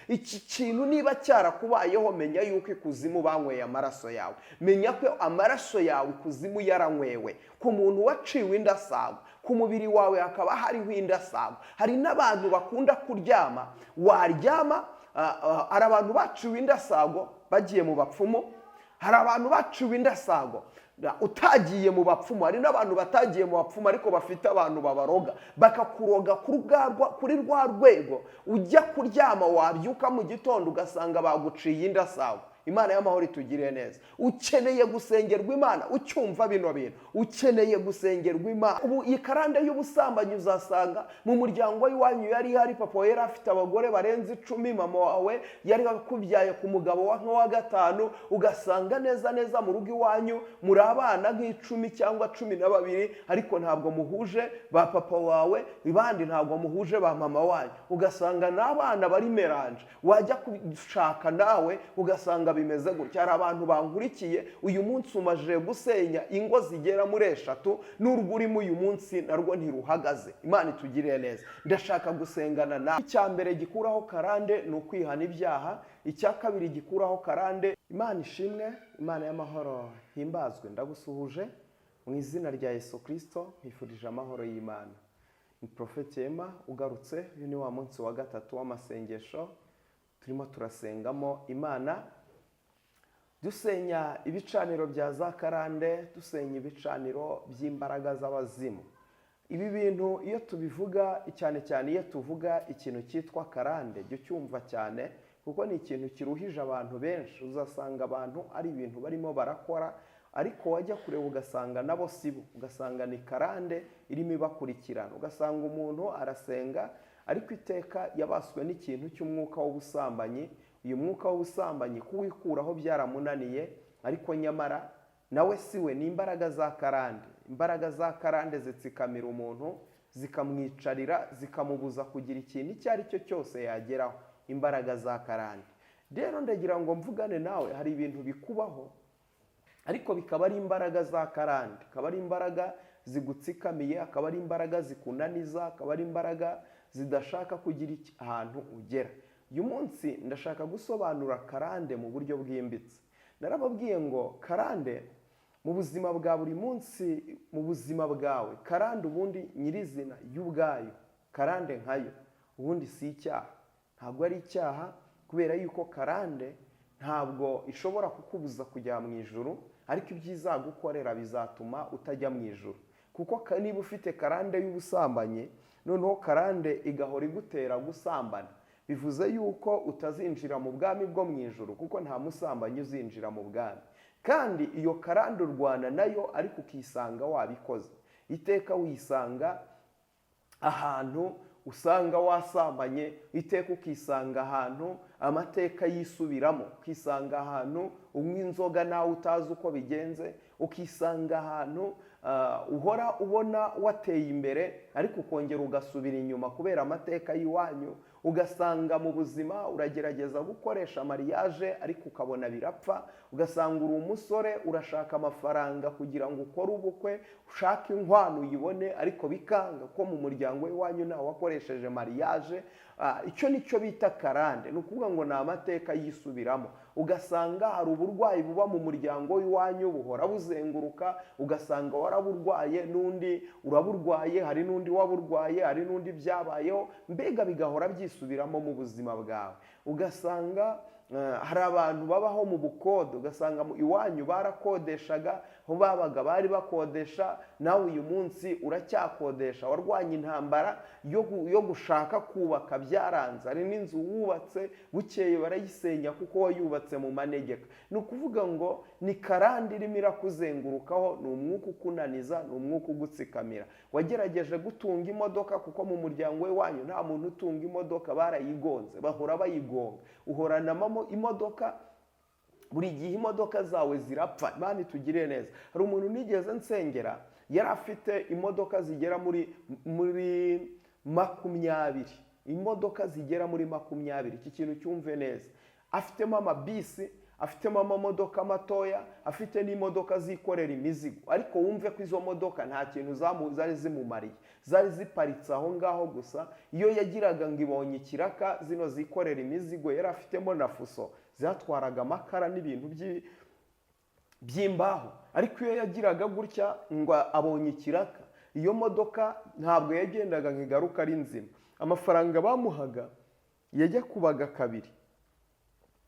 Iki kintu niba cyarakubayeho, menya yuko ikuzimu banyweye amaraso yawe. Menya ko amaraso yawe ikuzimu yaranywewe. Ku muntu waciwe indasago, ku mubiri wawe hakaba hariho indasago. Hari n'abantu bakunda kuryama, waryama, hari abantu baciwe indasago bagiye mu bapfumu, hari abantu baciwe indasago utagiye mu bapfumu, hari n'abantu batagiye mu bapfumu ariko bafite abantu babaroga, bakakuroga kuri rwa rwego ujya kuryama, wabyuka mu gitondo ugasanga baguciye indasago. Imana y'amahoro itugirire neza. Ukeneye gusengerwa Imana. Ucyumva bino bintu, ukeneye gusengerwa Imana. Ubu iyi karande y'ubusambanyi, uzasanga mu muryango w'iwanyu yari ihari. Papa wawe yari afite abagore barenze 10, mama wawe yari akubyaye ku mugabo wa nk'uwa gatanu. Ugasanga neza neza mu rugo iwanyu muri abana nk'icumi cyangwa 12, ariko ntabwo muhuje ba papa wawe, ibandi ntabwo muhuje ba mama wanyu. Ugasanga n'abana bari mélangé. Wajya gushaka nawe ugasanga bimeze gutya. Hari abantu bankurikiye uyu munsi, umaze gusenya ingo zigera muri eshatu, n'urwo urimo uyu munsi narwo ntiruhagaze. Imana itugirire neza. Ndashaka gusengana nawe. Icya mbere gikuraho karande ni ukwihana ibyaha. Icya kabiri gikuraho karande. Imana ishimwe, Imana y'amahoro himbazwe. Ndagusuhuje mu izina rya Yesu Kirisito, nkwifurije amahoro y'Imana. Ni Prophet Emma ugarutse. Uyu ni wa munsi wa gatatu w'amasengesho turimo turasengamo Imana, dusenya ibicaniro bya za karande, dusenya ibicaniro by'imbaraga z'abazimu. Ibi bintu iyo tubivuga, cyane cyane iyo tuvuga ikintu cyitwa karande, jya ucyumva cyane kuko ni ikintu kiruhije abantu benshi. Uzasanga abantu ari ibintu barimo barakora, ariko wajya kureba ugasanga nabo si bo, ugasanga ni karande irimo ibakurikirana. Ugasanga umuntu arasenga, ariko iteka yabaswe n'ikintu cy'umwuka w'ubusambanyi. Uyu mwuka w'ubusambanyi kuwikuraho byaramunaniye, ariko nyamara nawe si we, ni imbaraga za karande. Imbaraga za karande zitsikamira umuntu, zikamwicarira, zikamubuza kugira ikintu icyo ari cyo cyose yageraho. Imbaraga za karande rero, ndagira ngo mvugane nawe. Hari ibintu bikubaho ariko bikaba ari imbaraga za karande, akaba ari imbaraga zigutsikamiye, akaba ari imbaraga zikunaniza, akaba ari imbaraga zidashaka kugira ahantu ugera. Uyu munsi ndashaka gusobanura karande mu buryo bwimbitse. Narababwiye ngo karande mu buzima bwa buri munsi, mu buzima bwawe, karande ubundi nyirizina y'ubwayo, karande nkayo ubundi si icyaha, ntabwo ari icyaha, kubera yuko karande ntabwo ishobora kukubuza kujya mu ijuru, ariko ibyo izagukorera bizatuma utajya mu ijuru. Kuko niba ufite karande y'ubusambanyi, noneho karande igahora igutera gusambana, bivuze yuko utazinjira mu bwami bwo mu ijuru, kuko nta musambanyi uzinjira mu bwami. Kandi iyo karande urwana nayo, ariko ukisanga wabikoze. Iteka wisanga ahantu usanga wasambanye, iteka ukisanga ahantu amateka yisubiramo, ukisanga ahantu unywa inzoga nawe utazi uko bigenze, ukisanga ahantu uhora ubona wateye imbere ariko ukongera ugasubira inyuma kubera amateka y'iwanyu. Ugasanga mu buzima uragerageza gukoresha mariage ariko ukabona birapfa. Ugasanga uri umusore, urashaka amafaranga kugira ngo ukore ubukwe, ushake inkwano uyibone, ariko bikanga ko mu muryango w'iwanyu ntawe wakoresheje mariage. Icyo ni cyo bita karande, ni ukuvuga ngo ni amateka yisubiramo. Ugasanga hari uburwayi buba mu muryango w'iwanyu, buhora buzenguruka. Ugasanga waraburwaye, n'undi uraburwaye, hari n'undi waburwaye, hari n'undi byabayeho, mbega bigahora byisubiramo mu buzima bwawe. Ugasanga hari abantu babaho mu bukode, ugasanga iwanyu barakodeshaga, aho babaga bari bakodesha, nawe uyu munsi uracyakodesha. Warwanya intambara yo gushaka kubaka, byaranze. Hari n'inzu wubatse, bukeye barayisenya kuko wayubatse mu manegeka. Ni ukuvuga ngo ni karande irimo irakuzengurukaho, ni umwuka ukunaniza, ni umwuka ugutsikamira. Wagerageje gutunga imodoka, kuko mu muryango we wanyu nta muntu utunga imodoka, barayigonze, bahora bayigonga. Uhoranamo imodoka, buri gihe imodoka zawe zirapfa. Imana itugirire neza. Hari umuntu nigeze nsengera, yari afite imodoka zigera muri 20, imodoka zigera muri 20. Iki kintu cyumve neza. Afitemo amabisi, Afitemo amamodoka matoya, afite n'imodoka zikorera imizigo. Ariko wumve ko izo modoka nta kintu zari zimumariye, zari ziparitse aho ngaho gusa. Iyo yagiraga ngo ibonye ikiraka, zino zikorera imizigo, yari afitemo na fuso zatwaraga amakara n'ibintu by'imbaho. Ariko iyo yagiraga gutya ngo abonye ikiraka, iyo modoka ntabwo yagendaga ngo igaruke ari nzima. Amafaranga bamuhaga yajya kubaga kabiri,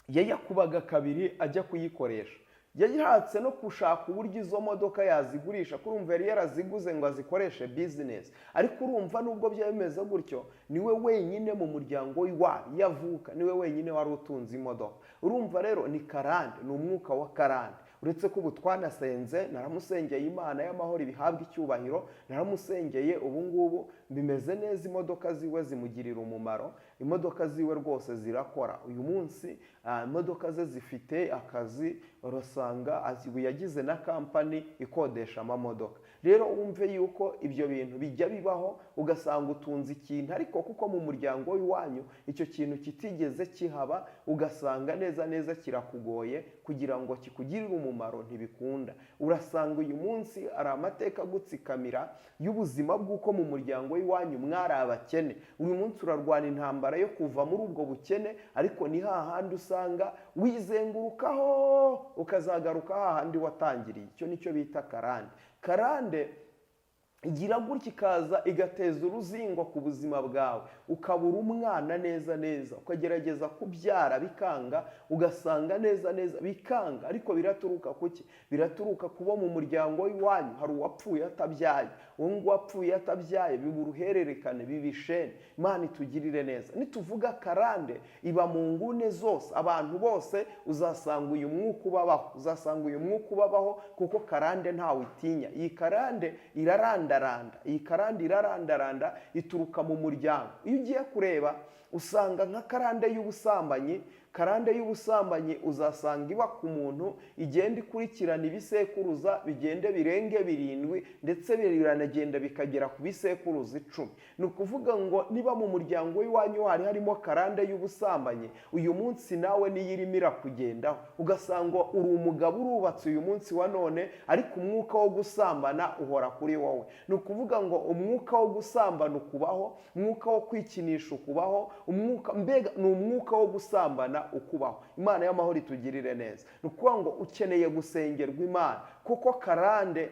yayakubaga kabiri ajya kuyikoresha. Yahatse no gushaka uburyo izo modoka yazigurisha, kurumva yari yaraziguze ngo azikoreshe business. Ariko urumva, nubwo byaba bimeze gutyo, niwe wenyine mu muryango w'iwabo iyo avuka, niwe wenyine wari utunze imodoka. Urumva rero ni karande, ni umwuka wa karande. Uretse ko ubu twanasenze, naramusengeye, Imana y'amahoro ibihabwa icyubahiro, naramusengeye, ubu ngubu bimeze neza. Imodoka ziwe zimugirira umumaro, imodoka ziwe rwose zirakora uyu munsi. Imodoka ze zifite akazi, urasanga ubu yagize na company ikodesha amamodoka. Rero wumve yuko ibyo bintu bijya bibaho, ugasanga utunze ikintu, ariko kuko mu muryango w'iwanyu icyo kintu kitigeze kihaba, ugasanga neza neza kirakugoye kugira ngo kikugirire umumaro, ntibikunda. Urasanga uyu munsi hari amateka agutsikamira y'ubuzima bw'uko mu muryango w'iwanyu mwari abakene. Uyu munsi urarwana intambara yo kuva muri ubwo bukene, ariko ni hahandi usanga wizengurukaho, ukazagaruka hahandi watangiriye. Icyo nicyo bita karande. Karande igira gutya ikaza igateza uruzingo ku buzima bwawe, ukabura umwana neza neza, ukagerageza kubyara bikanga, ugasanga neza neza bikanga. Ariko biraturuka kuki? Biraturuka kuba mu muryango w'iwanyu hari uwapfuye atabyaye. Uwo nguwo apfuye atabyaye, biba uruhererekane, biba isheni. Imana itugirire neza. Nituvuga karande, iba mu ngune zose, abantu bose uzasanga uyu mwuka ubabaho, uzasanga uyu mwuka ubabaho, kuko karande ntawe itinya. Iyi karande irarandaranda, iyi karande irarandaranda, ituruka mu muryango. Iyo ugiye kureba, usanga nka karande y'ubusambanyi, karande y'ubusambanyi uzasanga iba ku muntu, igenda ikurikirana ibisekuruza, bigende birenge 7, ndetse biranagenda bikagera ku bisekuruza 10. Ni ukuvuga ngo niba mu muryango w'iwanyu hari harimo karande y'ubusambanyi, uyu munsi nawe niyo irimo irakugendaho. Ugasanga uri umugabo, urubatse uyu munsi wa none, ariko umwuka wo gusambana uhora kuri wowe. Ni ukuvuga ngo umwuka wo gusambana ukubaho, umwuka wo kwikinisha ukubaho, umwuka mbega ni umwuka wo gusambana ukubaho. Imana y'amahoro itugirire neza. Ni ukuvuga ngo ukeneye gusengerwa Imana, kuko karande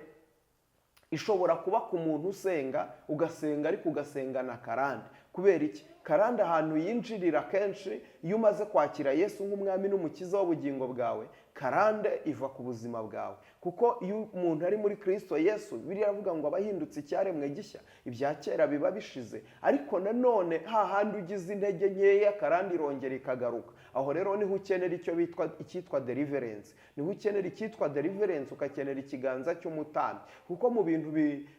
ishobora kuba ku muntu usenga, ugasenga ariko ugasenga na karande. Kubera iki? Karande ahantu yinjirira kenshi, iyo umaze kwakira Yesu nk'umwami n'umukiza w'ubugingo bwawe, karande iva ku buzima bwawe. Kuko iyo umuntu ari muri Kirisito Yesu, biriya avuga ngo aba ahindutse icyaremwe gishya, ibya kera biba bishize. Ariko nanone hahandi ugize intege nkeya, karande irongera ikagaruka. Aho rero niho ukenera icyo bitwa icyitwa deliverance, niho ukenera icyitwa deliverance, ugakenera ikiganza cy'umutambyi. Kuko mu bintu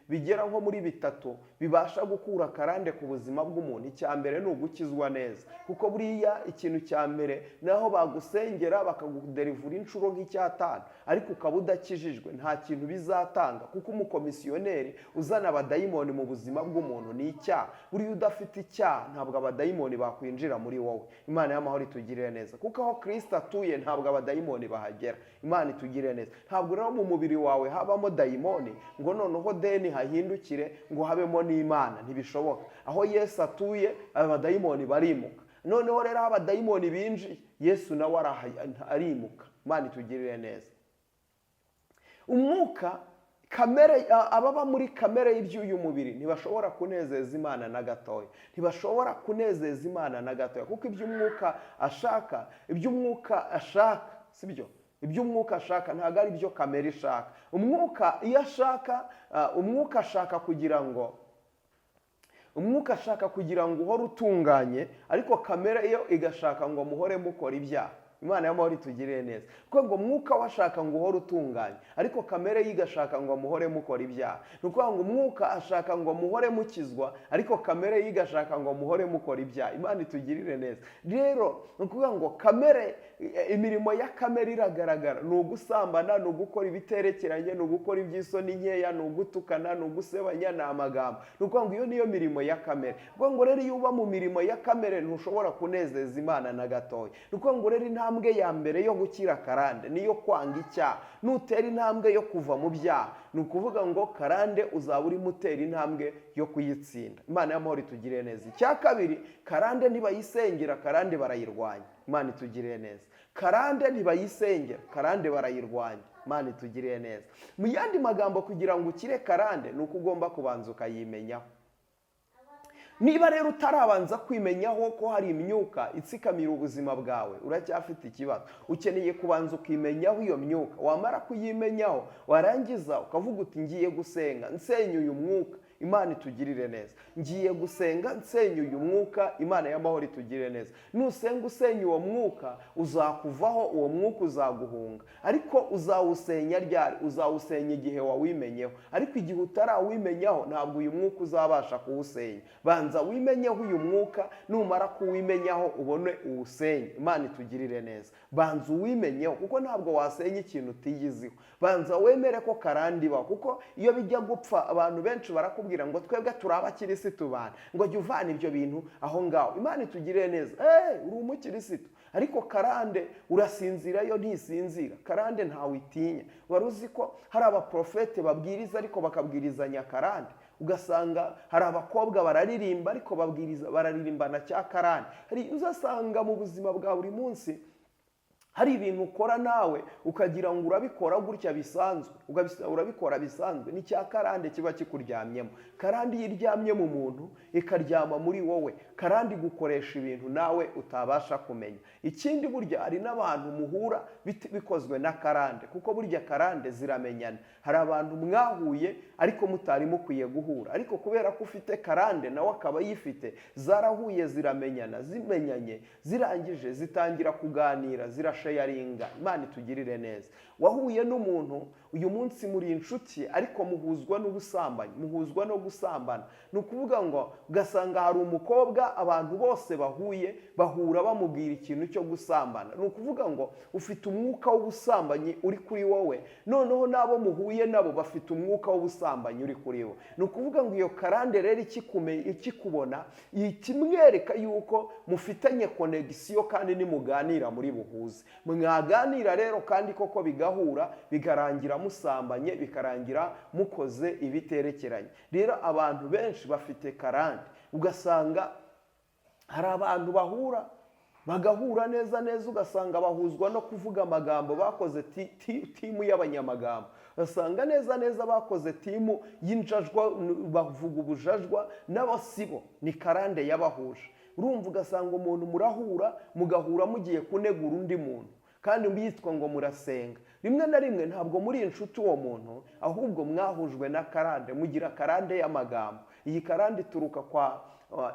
bigera nko muri bitatu bibasha gukura karande ku buzima bw'umuntu, icya mbere ni ugukizwa neza. Kuko buriya ikintu cya mbere, naho bagusengera bakaguderivura inshuro nk'icyatanu, ariko ukaba udakijijwe, nta kintu bizatanga. Kuko umukomisiyoneri uzana abadayimoni mu buzima bw'umuntu ni icyaha. Buriya udafite icyaha, ntabwo abadayimoni bakwinjira muri wowe. Imana y'amahoro itugirire neza. Kuko aho Kirisito atuye, ntabwo abadayimoni bahagera. Imana itugirire neza. Ntabwo rero mu mubiri wawe habamo dayimoni ngo noneho deni hahindukire ngo habemo n'Imana, ntibishoboka. Aho Yesu atuye, abadayimoni barimuka. Noneho rero aho abadayimoni binjiye, Yesu nawe arimuka. Imana itugirire neza. Umwuka kamere, ababa muri kamere y'iby'uyu mubiri ntibashobora kunezeza Imana na gatoya, ntibashobora kunezeza Imana na gatoya. Kuko iby'umwuka ashaka, iby'umwuka ashaka sibyo, iby'umwuka ashaka ntabwo ari byo kamere ishaka. Umwuka iyo ashaka, umwuka ashaka kugira ngo, umwuka ashaka kugira ngo uhore utunganye, ariko kamere yo igashaka ngo muhore mukora ibyaha. Imana y'amahoro itugirire neza. Kuko ngo umwuka we ashaka ngo uhore utunganye, ariko kamere ye igashaka ngo muhore mukora ibyaha. Ni ukuvuga ngo umwuka ashaka ngo muhore mukizwa, ariko kamere ye igashaka ngo muhore mukora ibyaha. Imana itugirire neza. Rero ni ukuvuga ngo kamere, imirimo ya kamere iragaragara: ni ugusambana, ni ugukora ibiterekeranye, ni ugukora iby'isoni nkeya, ni ugutukana, ni ugusebanya, ni amagambo. Ni ukuvuga ngo iyo niyo mirimo ya kamere. Ni ukuvuga ngo rero iyo uba mu mirimo ya kamere, ntushobora kunezeza Imana na gatoya. Ni ukuvuga ngo rero intambwe intambwe ya mbere yo gukira karande niyo kwanga icyaha, nutera intambwe yo kuva mu byaha, ni ukuvuga ngo karande uzaba urimo utera intambwe yo kuyitsinda. Imana y'amahoro itugirire neza. Icya kabiri, karande ntibayisengera, karande barayirwanya. Imana itugirire neza. Karande ntibayisengera, karande barayirwanya. Imana itugirire neza. Mu yandi magambo, kugira ngo ukire karande ni uko ugomba kubanza ukayimenyaho. Niba rero utarabanza kwimenyaho ko hari imyuka itsikamira ubuzima bwawe, uracyafite ikibazo. Ukeneye kubanza ukimenyaho iyo myuka. Wamara kuyimenyaho, warangiza ukavuga uti: "Ngiye gusenga nsenya uyu mwuka." Imana itugirire neza. Ngiye gusenga nsenya uyu mwuka. Imana y'amahoro itugirire neza. Nusenga usenya uwo mwuka, uzakuvaho, uwo mwuka uzaguhunga. Ariko uzawusenya ryari? Uzawusenya igihe wawimenyeho. Ariko igihe utarawimenyaho, ntabwo uyu mwuka uzabasha kuwusenya. Banza wimenyeho uyu mwuka, numara kuwimenyaho ubone uwusenye. Imana itugirire neza. Banza uwimenyeho, kuko ntabwo wasenya ikintu utiyiziho. Banza wemere ko karande ibaho, kuko iyo bijya gupfa, abantu benshi barakubwira ngo: "Twebwe turi abakirisitu bana," ngo: "Jya uvana ibyo bintu aho ngaho." Imana itugirire neza. Uri umukirisitu, ariko karande urasinzira, yo ntisinzira. Karande ntawe itinya. Wari uzi ko hari abaprofete babwiriza ariko bakabwirizanya karande? Ugasanga hari abakobwa bararirimba, ariko babwiriza bararirimbana cya karande. Hari uzasanga mu buzima bwa buri munsi hari ibintu ukora nawe ukagira ngo urabikora gutya bisanzwe, urabikora bisanzwe, ni cya karande kiba kikuryamyemo. Karande iyo iryamye mu muntu, ikaryama muri wowe, karande igukoresha ibintu nawe utabasha kumenya. Ikindi, burya hari n'abantu muhura bikozwe na karande, kuko burya karande ziramenyana. Hari abantu mwahuye ariko mutari mukwiye guhura, ariko kubera ko ufite karande nawe akaba ayifite, zarahuye ziramenyana. Zimenyanye, zirangije zitangira kuganira, zirasharinga. Imana itugirire neza. Wahuye n'umuntu uyu munsi muri inshuti, ariko muhuzwa n'ubusambanyi, muhuzwa no gusambana. Ni ukuvuga ngo ugasanga hari umukobwa abantu bose bahuye bahura bamubwira ikintu cyo gusambana. Ni ukuvuga ngo ufite umwuka w'ubusambanyi uri kuri wowe, noneho n'abo muhuye nabo bafite umwuka w'ubusambanyi uri kuri bo. Ni ukuvuga ngo iyo karande rero ikikubona ikimwereka yuko mufitanye connexion, kandi nimuganira muri buhuze. Mwaganira rero kandi koko bigahura, bikarangira musambanye, bikarangira mukoze ibiterekeranye. Rero abantu benshi bafite karande. Ugasanga hari abantu bahura, bagahura neza neza, ugasanga bahuzwa no kuvuga amagambo. Bakoze team y'abanyamagambo. Ugasanga neza neza bakoze team y'injajwa, bavuga ubujajwa n'abasibo. Ni karande yabahuje. Urumva, ugasanga umuntu murahura, mugahura mugiye kunegura undi muntu, kandi yitwa ngo murasenga. Rimwe na rimwe ntabwo muri inshuti uwo muntu, ahubwo mwahujwe na karande, mugira karande y'amagambo. Iyi karande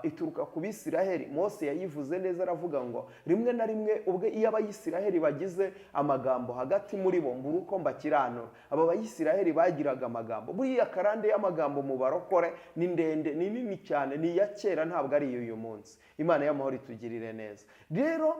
ituruka ku Bisiraheli. Mose yayivuze neza, aravuga ngo rimwe na rimwe ubwo iyo Abayisiraheli bagize amagambo hagati muri bo, mbura uko mbakiranura. Aba Bayisiraheli bagiraga amagambo. Buriya karande y'amagambo mu barokore ni ndende, ni nini cyane, ni iya kera, ntabwo ari iy'uyu munsi. Imana y'amahoro itugirire neza. Rero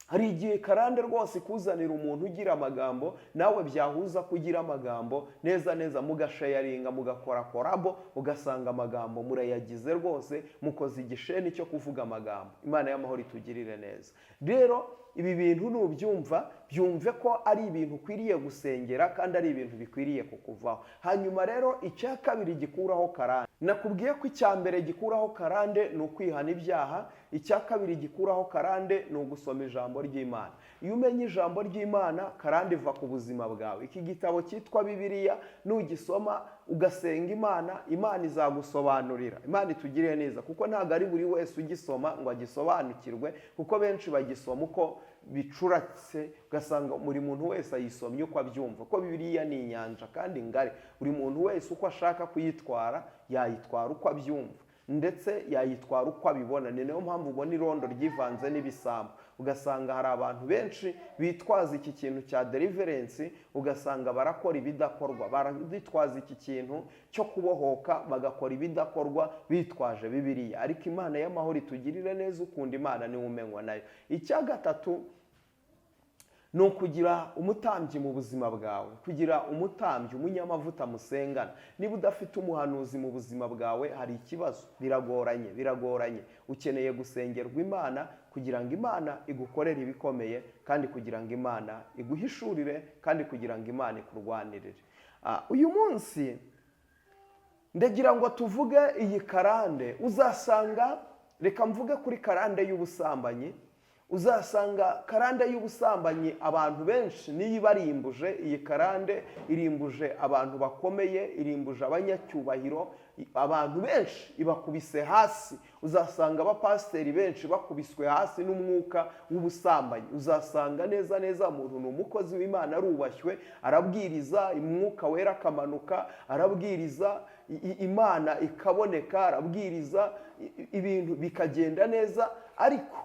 hari igihe karande rwose ikuzanira umuntu ugira amagambo, nawe byahuza kugira amagambo neza neza, mugasharinga, mugakora collabo, ugasanga amagambo murayagize rwose, mukoze igisheni cyo kuvuga amagambo. Imana y'amahoro itugirire neza. Rero ibi bintu nubyumva, byumve ko ari ibintu ukwiriye gusengera kandi ari ibintu bikwiriye kukuvaho. Hanyuma rero icya kabiri gikuraho karande, nakubwiye ko icya mbere gikuraho karande ni ukwihana ibyaha. Icya kabiri gikuraho karande ni ugusoma ijambo ry'Imana. Iyo umenye ijambo ry'Imana, karande iva ku buzima bwawe. Iki gitabo cyitwa Bibiliya, nugisoma ugasenga Imana, Imana izagusobanurira. Imana itugirire neza, kuko ntabwo ari buri wese ugisoma ngo agisobanukirwe, kuko benshi bagisoma uko bicuratse, ugasanga buri muntu wese ayisomye uko abyumva, ko Bibiliya ni inyanja kandi ngari. Buri muntu wese uko ashaka kuyitwara, yayitwara uko abyumva, ndetse yayitwara uko abibona. Ni nayo mpamvu ubona irondo ryivanze n'ibisambo. Ugasanga hari abantu benshi bitwaza iki kintu cya deliverance, ugasanga barakora ibidakorwa. Baritwaza iki kintu cyo kubohoka, bagakora ibidakorwa bitwaje Bibiliya. Ariko Imana y'amahoro itugirire neza. Ukunda Imana niwe umenywa nayo. Icya gatatu Ni ukugira umutambyi mu buzima bwawe, kugira umutambyi, umunyamavuta musengana. Niba udafite umuhanuzi mu buzima bwawe, hari ikibazo, biragoranye, biragoranye. Ukeneye gusengerwa Imana kugira ngo Imana igukorere ibikomeye, kandi kugira ngo Imana iguhishurire, kandi kugira ngo Imana ikurwanirire. Uyu munsi ndagira ngo tuvuge iyi karande. Uzasanga, reka mvuge kuri karande y'ubusambanyi. Uzasanga karande y'ubusambanyi abantu benshi niyo ibarimbuje. Iyi karande irimbuje abantu bakomeye, irimbuje abanyacyubahiro, abantu benshi ibakubise hasi. Uzasanga abapasiteri benshi bakubiswe hasi n'umwuka w'ubusambanyi. Uzasanga neza neza umuntu ni umukozi w'Imana, arubashywe, arabwiriza, umwuka wera akamanuka, arabwiriza, Imana ikaboneka, arabwiriza, ibintu bikagenda neza, ariko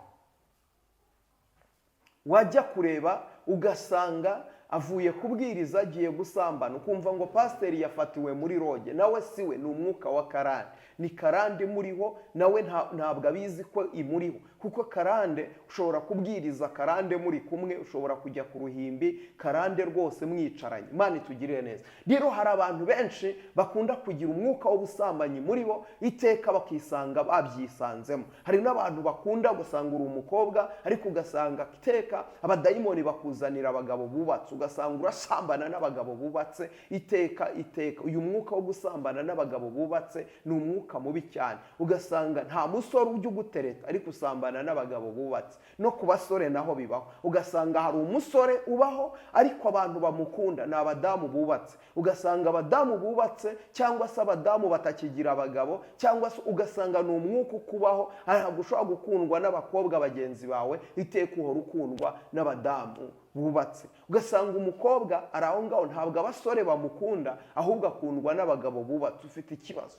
wajya kureba ugasanga avuye kubwiriza agiye gusambana, ukumva ngo pasiteri yafatiwe muri roge. Nawe si we, ni umwuka wa karande, ni karande imuriho, nawe ntabwo abizi ko imuriho. Kuko karande, ushobora kubwiriza karande muri kumwe, ushobora kujya ku ruhimbi karande rwose mwicaranye. Imana itugirire neza. Rero hari abantu benshi bakunda kugira umwuka w'ubusambanyi muri bo, iteka bakisanga babyisanzemo. Hari n'abantu bakunda gusanga uri umukobwa, ariko ugasanga iteka abadayimoni bakuzanira abagabo bubatse, ugasanga urasambana n'abagabo bubatse iteka iteka. Uyu mwuka wo gusambana n'abagabo bubatse ni umwuka mubi cyane. Ugasanga nta musore ujya ugutereta, ariko usambana n'abagabo bubatse. No ku basore naho bibaho, ugasanga hari umusore ubaho, ariko abantu bamukunda ni abadamu bubatse. Ugasanga abadamu bubatse cyangwa se abadamu batakigira abagabo, cyangwa se ugasanga ni umwuka ukubaho, ntabwo ushobora gukundwa n'abakobwa bagenzi bawe, iteka uhora ukundwa n'abadamu bubatse. Ugasanga umukobwa ari aho ngaho, ntabwo abasore bamukunda, ahubwo akundwa n'abagabo bubatse. Ufite ikibazo.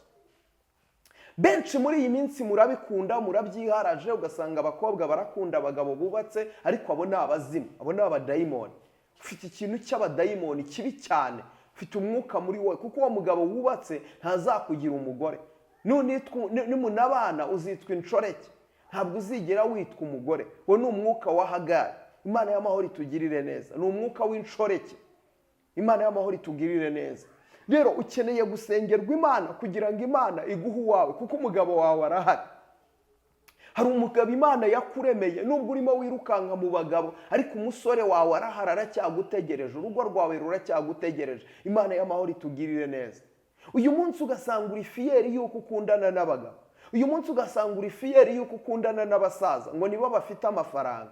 Benshi muri iyi minsi murabikunda, murabyiharaje, ugasanga abakobwa barakunda abagabo bubatse, ariko abo ni abazimu, abo ni abadayimoni. Ufite ikintu cy'abadayimoni kibi cyane, ufite umwuka muri wowe, kuko uwo mugabo wubatse ntazakugira umugore. Nimunabana uzitwa inshoreke, ntabwo uzigera witwa umugore. Uwo ni umwuka wa Hagari. Imana y'amahoro itugirire neza. Ni umwuka w'inshoreke. Imana y'amahoro itugirire neza. Rero ukeneye gusengerwa Imana kugira ngo Imana iguhe uwawe, kuko umugabo wawe arahari. Hari umugabo Imana yakuremeye, nubwo urimo wirukanka mu bagabo, ariko umusore wawe arahari, aracyagutegereje, urugo rwawe ruracyagutegereje. Imana y'amahoro itugirire neza. Uyu munsi ugasanga uri fier y'uko ukundana n'abagabo. Uyu munsi ugasanga uri fier y'uko ukundana n'abasaza, ngo nibo bafite amafaranga.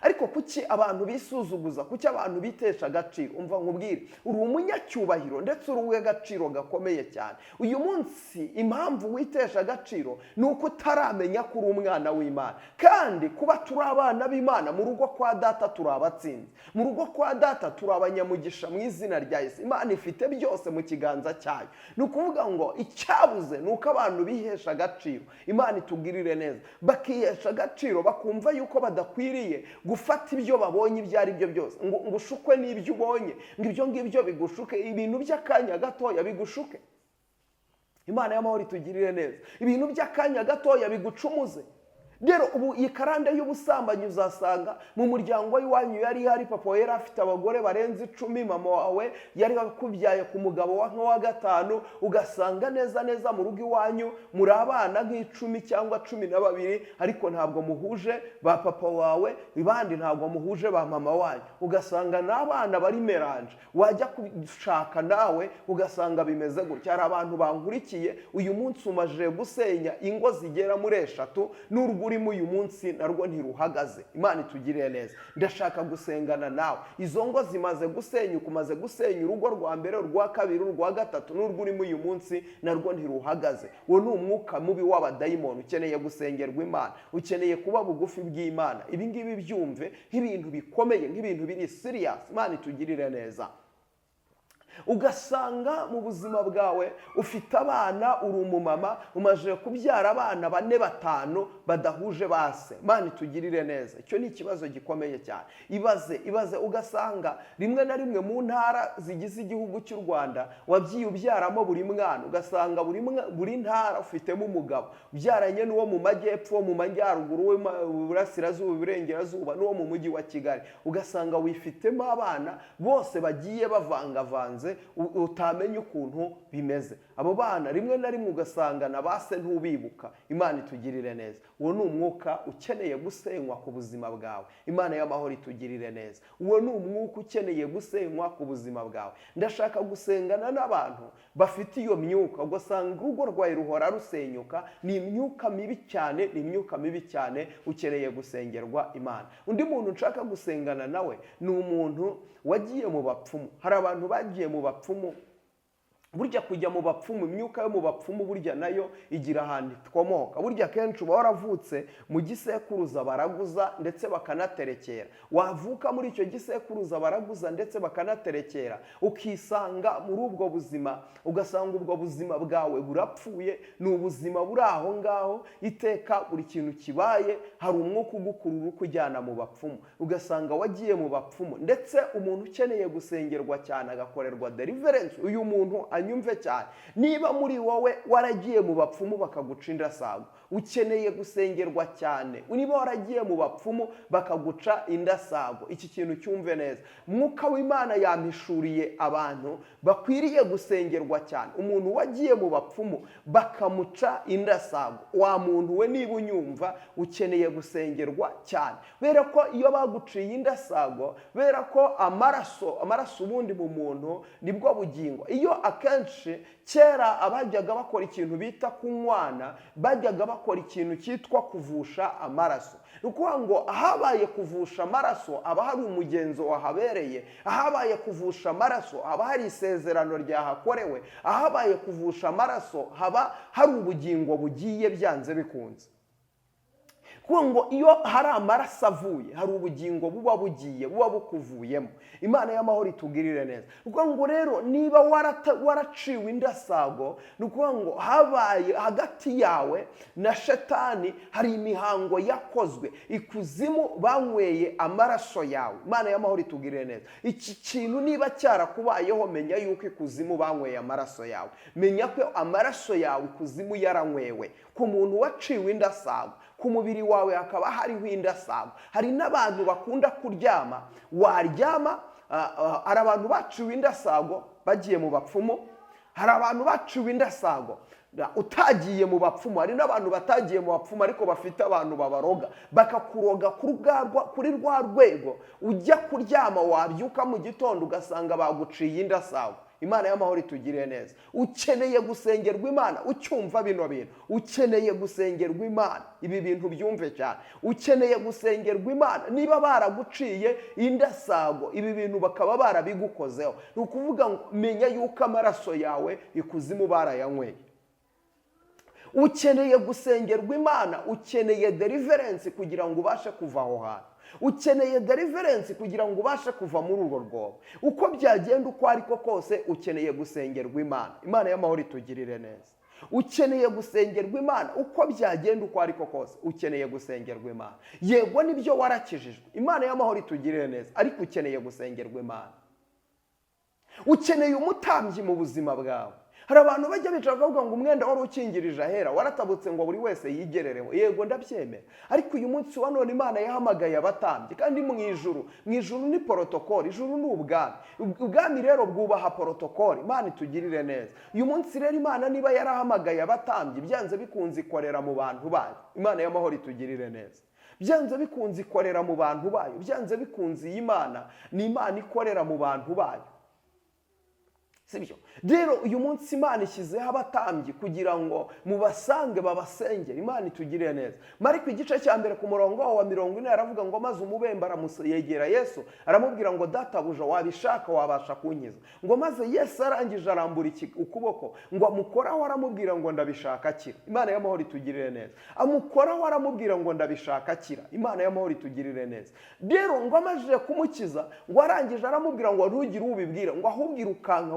Ariko kuki abantu bisuzuguza? Kuki abantu bitesha agaciro? Umva nkubwire, uri umunyacyubahiro, ndetse uri uw'agaciro gakomeye cyane. Uyu munsi impamvu witesha agaciro ni uko utaramenya ko uri umwana w'Imana. Kandi kuba turi abana b'Imana, mu rugo kwa data turi abatsinzi, mu rugo kwa data turi abanyamugisha mu izina rya Yesu. Imana ifite byose mu kiganza cyayo. Ni ukuvuga ngo icyabuze ni uko abantu bihesha agaciro. Imana itugirire neza. Bakihesha agaciro, bakumva yuko badakwiriye gufata ibyo babonye ibyo ari byo byose, ngo ushukwe n'ibyo ubonye, ngo ibyo ngibyo bigushuke, ibintu by'akanya gatoya bigushuke. Imana y'amahoro itugirire neza. Ibintu by'akanya gatoya bigucumuze. Rero ubu iyi karande y'ubusambanyi, uzasanga mu muryango w'iwanyu yari ihari. Papa yari afite abagore barenze 10, mama wawe yari akubyaye ku mugabo wa nk'uwa gatanu. Ugasanga neza neza mu rugo iwanyu muri abana nk'10 cyangwa 12, ariko ntabwo muhuje ba papa wawe, ibandi ntabwo muhuje ba mama wanyu. Ugasanga n'abana bari mélangé. Wajya gushaka nawe ugasanga bimeze gutya. Hari abantu bankurikiye uyu munsi, umaze gusenya ingo zigera muri eshatu, n'urwo urimo uyu munsi narwo ntiruhagaze. Imana itugirire neza. Ndashaka gusengana nawe. Izo ngo zimaze gusenyuka, umaze gusenya urugo rwa mbere, urwa kabiri, urwa gatatu, n'urwo urimo uyu munsi narwo ntiruhagaze. Uwo ni umwuka mubi w'abadayimoni. Ukeneye gusengerwa Imana, ukeneye kuba bugufi bw'Imana. Ibi ngibi byumve nk'ibintu bikomeye, nk'ibintu biri serious. Imana itugirire neza. Ugasanga mu buzima bwawe ufite abana, uri umumama, umaze kubyara abana bane, batanu, badahuje base. Imana itugirire neza. Icyo ni ikibazo gikomeye cyane. Ibaze, ibaze ugasanga rimwe na rimwe mu ntara zigize igihugu cy'u Rwanda wagiye ubyaramo buri mwana, ugasanga buri ntara ufitemo umugabo ubyaranye n'uwo mu majyepfo, uwo mu majyaruguru, uwo mu burasirazuba, iburengerazuba, n'uwo mu mujyi wa Kigali, ugasanga wifitemo abana bose bagiye bavangavanze, utamenya ukuntu bimeze. Abo bana rimwe na rimwe ugasanga na ba se ntubibuka. Imana itugirire neza. Uwo ni umwuka ukeneye gusenywa ku buzima bwawe. Imana y'amahoro itugirire neza. Uwo ni umwuka ukeneye gusenywa ku buzima bwawe. Ndashaka gusengana n'abantu bafite iyo myuka, ugasanga urugo rwawe ruhora rusenyuka. Ni imyuka mibi cyane, ni imyuka mibi cyane, ukeneye gusengerwa Imana. Undi muntu nshaka gusengana nawe ni umuntu wagiye mu bapfumu. Hari abantu bagiye mu bapfumu. Burya kujya mu bapfumu, imyuka yo mu bapfumu burya nayo igira ahantu ikomoka. Burya kenshi uba waravutse mu gisekuruza baraguza ndetse bakanaterekera. Wavuka muri icyo gisekuruza baraguza ndetse bakanaterekera, ukisanga muri ubwo buzima, ugasanga ubwo buzima bwawe burapfuye, ni ubuzima buri aho ngaho iteka. Buri kintu kibaye hari umwuka ugukurura ukujyana mu bapfumu, ugasanga wagiye mu bapfumu. Ndetse umuntu ukeneye gusengerwa cyane agakorerwa deliverance, uyu muntu anyumve cyane: niba muri wowe waragiye mu bapfumu bakaguca indasago, ukeneye gusengerwa cyane. Niba waragiye mu bapfumu bakaguca indasago, iki kintu cyumve neza. Mwuka w'Imana yampishuriye abantu bakwiriye gusengerwa cyane. Umuntu wagiye mu bapfumu bakamuca indasago, wa muntu we, niba unyumva, ukeneye gusengerwa cyane, kubera ko iyo baguciye indasago, kubera ko amaraso ubundi mu muntu nibwo bugingo. Iyo akenshi kera abajyaga bakora ikintu bita kunywana, bajyaga bakora ikintu cyitwa kuvusha amaraso. Ni ukuvuga ngo ahabaye kuvusha amaraso haba hari umugenzo wahabereye, ahabaye kuvusha amaraso haba hari isezerano ryahakorewe, ahabaye kuvusha amaraso haba hari ubugingo bugiye byanze bikunze. Kuko ngo iyo hari amaraso avuye, hari ubugingo buba bugiye, buba bukuvuyemo. Imana y'amahoro itugirire neza. Kuko ngo rero niba waraciwe indasago, ni ukuvuga ngo habaye hagati yawe na shetani hari imihango yakozwe ikuzimu, banyweye amaraso yawe. Imana y'amahoro itugirire neza. Iki kintu niba cyarakubayeho, menya yuko ikuzimu banyweye amaraso yawe, menya ko amaraso yawe ikuzimu yaranywewe. Ku muntu waciwe indasago, ku mubiri wawe hakaba hariho indasago. Hari n'abantu bakunda kuryama, waryama, hari abantu baciwe indasago bagiye mu bapfumu, hari abantu baciwe indasago utagiye mu bapfumu, hari n'abantu batagiye mu bapfumu ariko bafite abantu babaroga, bakakuroga kuri rwa rwego ujya kuryama, wabyuka mu gitondo ugasanga baguciye indasago. Imana y'amahoro itugirire neza. Ukeneye gusengerwa Imana. Ucyumva bino bintu, ukeneye gusengerwa Imana. Ibi bintu byumve cyane. Ukeneye gusengerwa Imana. Niba baraguciye indasago, ibi bintu bakaba barabigukozeho, ni ukuvuga ngo menya yuko amaraso yawe ikuzimu barayanyweye. Ukeneye gusengerwa Imana, ukeneye deliverance kugira ngo ubashe kuva aho hantu. Ukeneye deliverance kugira ngo ubashe kuva muri urwo rwobo. Uko byagenda uko ariko kose, ukeneye gusengerwa Imana. Imana y'amahoro itugirire neza. Ukeneye gusengerwa Imana. Uko byagenda uko ariko kose, ukeneye gusengerwa Imana. Yego nibyo, warakijijwe, Imana y'amahoro itugirire neza, ariko ukeneye gusengerwa Imana. Ukeneye umutambyi mu buzima bwawe. Hari abantu bajya bicara bakavuga ngo umwenda wari ukingirije ahera waratabutse, ngo buri wese yigerereho. Yego, ndabyemera, ariko uyu munsi wa none Imana yahamagaye abatambyi. Kandi mu ijuru ni protocole. Ijuru ni ubwami, ubwami rero bwubaha protocole. Imana itugirire neza. Uyu munsi rero Imana niba yarahamagaye abatambyi, byanze bikunze ikorera mu bantu bayo. Imana y'amahoro itugirire neza. Byanze bikunze ikorera mu bantu bayo. Byanze bikunze iyi Mana ni Imana ikorera mu bantu bayo, sibyo? Rero uyu munsi Imana ishyizeho abatambyi kugira ngo mubasange babasengere. Imana itugirire neza. Mariko igice cya 1 ku murongo wa 40 aravuga ngo: "Maze umubembe yegera Yesu, aramubwira ngo: 'Databuja, wabishaka wabasha kunkiza.' Ngo maze Yesu arangije arambura ukuboko ngo amukoraho, aramubwira ngo: 'Ndabishaka, akira.'" Imana y'amahoro itugirire neza. Amukoraho aramubwira ngo: "Ndabishaka, akira." Imana y'amahoro itugirire neza. Rero ngo amajije kumukiza, ngo arangije aramubwira ngo: "Ntugire ubibwira," ngo ahubwo irukanka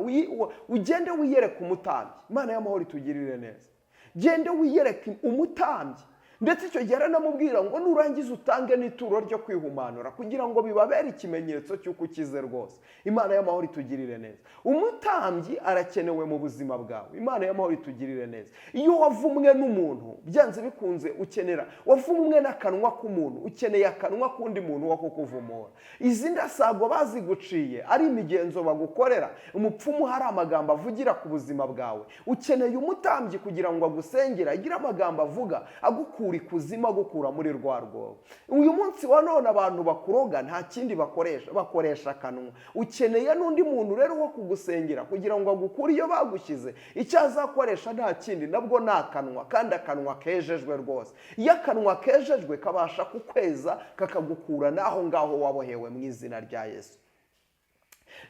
ugende wiyereke umutambyi. Imana y'amahoro itugirire neza. Gende wiyereke umutambyi. Ndetse icyo gihe aranamubwira ngo nurangiza utange n'ituro ryo kwihumanura kugira ngo bibabere ikimenyetso cy'uko ukize rwose. Imana y'amahoro itugirire neza. Umutambyi arakenewe mu buzima bwawe. Imana y'amahoro itugirire neza. Iyo wavumwe n'umuntu, byanze bikunze ukenera, wavumwe n'akanwa k'umuntu, ukeneye akanwa k'undi muntu wo kukuvumura. Izi ndasago baziguciye ari imigenzo bagukorera, umupfumu hari amagambo avugira ku buzima bwawe. Ukeneye umutambyi kugira ngo agusengere, agire amagambo avuga agukura ikuzimu, agukura muri rwa rwobo. Uyu munsi wa none abantu bakuroga nta kindi bakoresha, bakoresha akanwa. Ukeneye n'undi muntu rero wo kugusengera kugira ngo agukure iyo bagushyize. Icyo azakoresha nta kindi, nabwo ni akanwa, kandi akanwa kejejwe rwose. Iyo akanwa kejejwe kabasha kukweza, kakagukura n'aho ngaho wabohewe mu izina rya Yesu.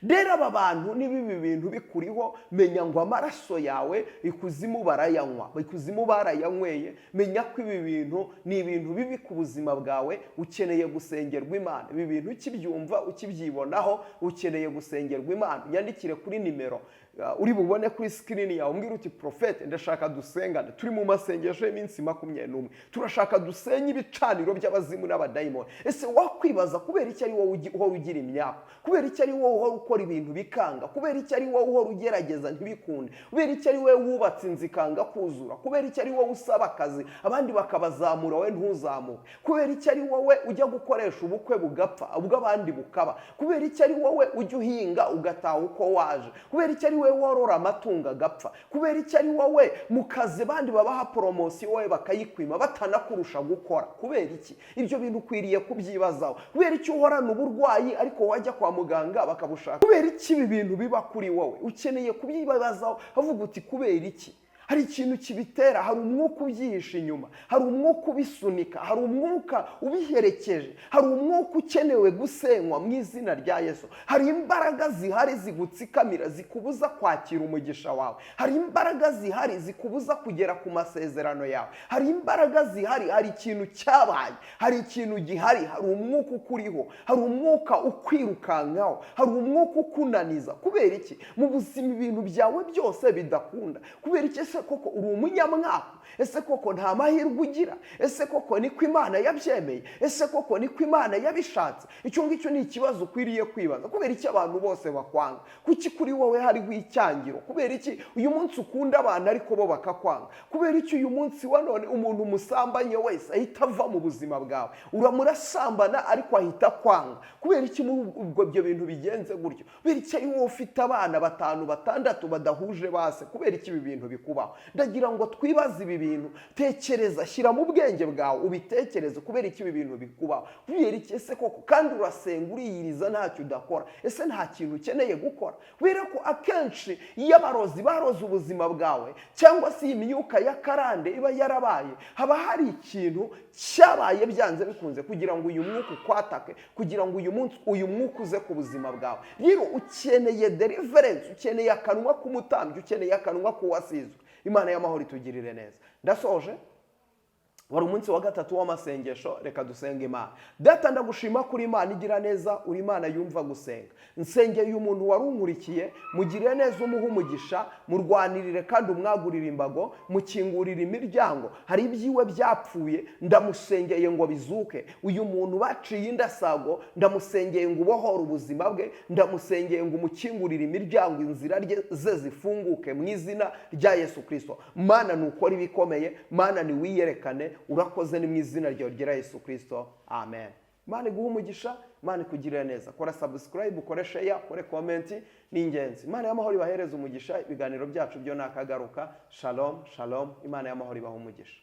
Rero aba bantu, niba ibi bintu bikuriho, menya ngo amaraso yawe ikuzimu barayanywa, ikuzimu barayanyweye. Menya ko ibi bintu ni ibintu bibi ku buzima bwawe, ukeneye gusengerwa Imana. Ibi bintu ukibyumva, ukibyibonaho, ukeneye gusengerwa Imana. Nyandikire kuri nimero uri bubone kuri screen yawe, umbwira uti: "Prophète, ndashaka dusengane." Turi mu masengesho y'iminsi 21, turashaka dusenye ibicaniro by'abazimu n'abadayimoni. Ese wakwibaza kubera icyo ari wowe uhora ugira imyaku? Kubera icyo ari wowe uhora ukora ibintu bikanga? Kubera icyo ari wowe uhora ugerageza ntibikunde? Kubera icyo ari wowe wubatse inzu ikanga kuzura? Kubera icyo ari wowe usaba akazi abandi bakabazamura, wowe ntuzamuke? Kubera icyo ari wowe ujya gukoresha ubukwe bugapfa, ubw'abandi bukaba? Kubera icyo ari wowe ujya uhinga ugataha uko waje? Kubera icyo ari wowe worora amatungo agapfa? Kubera icyo ari wowe mu kazi bandi babaha promotion, wowe bakayikwima batanakurusha gukora? Kubera iki? Ibyo bintu ukwiriye kubyibazaho. Kubera icyo uhorana uburwayi ariko wajya kwa muganga bakabushaka? Kubera iki ibi bintu biba kuri wowe? Ukeneye kubyibazaho, avuga uti: "Kubera iki?" Hari ikintu kibitera, hari umwuka ubyihishe inyuma, hari umwuka ubisunika, hari umwuka ubiherekeje, hari umwuka ukenewe gusenywa mu izina rya Yesu. Hari imbaraga zihari zigutsikamira, zikubuza kwakira umugisha wawe. Hari imbaraga zihari zikubuza kugera ku masezerano yawe. Hari imbaraga zihari, hari ikintu cyabaye, hari ikintu gihari, hari umwuka ukuriho, hari umwuka ukwirukankaho, hari umwuka ukunaniza. Kubera iki mu buzima ibintu byawe byose bidakunda? Kubera iki? Ese koko uri umunyamwaku? Ese koko nta mahirwe ugira? Ese koko niko Imana yabyemeye? Ese koko niko Imana yabishatse? Icyo ngicyo ni ikibazo ukwiriye kwibaza. Kubera iki abantu bose bakwanga? Kuki kuri wowe hariho icyangiro? Kubera iki uyu munsi ukunda abantu ariko bo bakakwanga? Kubera iki uyu munsi wa none umuntu musambanye wese ahita ava mu buzima bwawe? Uramurasambana ariko ahita akwanga. Kubera iki muri ubwo ibyo bintu bigenze gutyo? Kubera iki ari wowe ufite abana batanu, batandatu badahuje base? Kubera iki ibi bintu bikubaho? Ndagira ngo twibaze ibi bintu. Tekereza, shyira mu bwenge bwawe ubitekereze. Kubera iki ibi bintu bikubaho? Kubera iki? Ese koko kandi urasenga, uriyiriza, ntacyo udakora? Ese nta kintu ukeneye gukora? Kubera ko akenshi iyo abarozi baroze ubuzima bwawe, cyangwa se iyi myuka ya karande iba yarabaye, haba hari ikintu cyabaye byanze bikunze kugira ngo uyu mwuka ukwatake, kugira ngo uyu munsi uyu mwuka uze ku buzima bwawe. Rero ukeneye deliverance, ukeneye akanwa k'umutambyi, ukeneye akanwa k'uwasizwe. Imana y'amahoro itugirire neza. Ndasoje. Wari umunsi wa gatatu w'amasengesho. Reka dusenge Imana. Data, ndagushima kuri Imana igira neza, uri Imana yumva gusenga. Nsengeye uyu muntu wari unkurikiye, mugirire neza, umuhe umugisha, murwanirire kandi umwagurire imbago, mukingurire imiryango. Hari ibyiwe byapfuye, ndamusengeye ngo bizuke. Uyu muntu baciye indasago, ndamusengeye ngo ubohore ubuzima bwe, ndamusengeye ngo umukingurire imiryango, inzira ze zifunguke mu izina rya Yesu Kirisito. Mana, nukora ibikomeye. Mana, niwiyerekane. Urakoze, ni mu izina ryawe ryera Yesu Kirisito, amen. Imana iguhe umugisha, Imana ikugirire neza. Kora subscribe, ukore share, ukore comment, ni ingenzi. Imana y'amahoro ibahereze umugisha. Ibiganiro byacu byo nakagaruka. Shalom, shalom. Imana y'amahoro ibahe umugisha.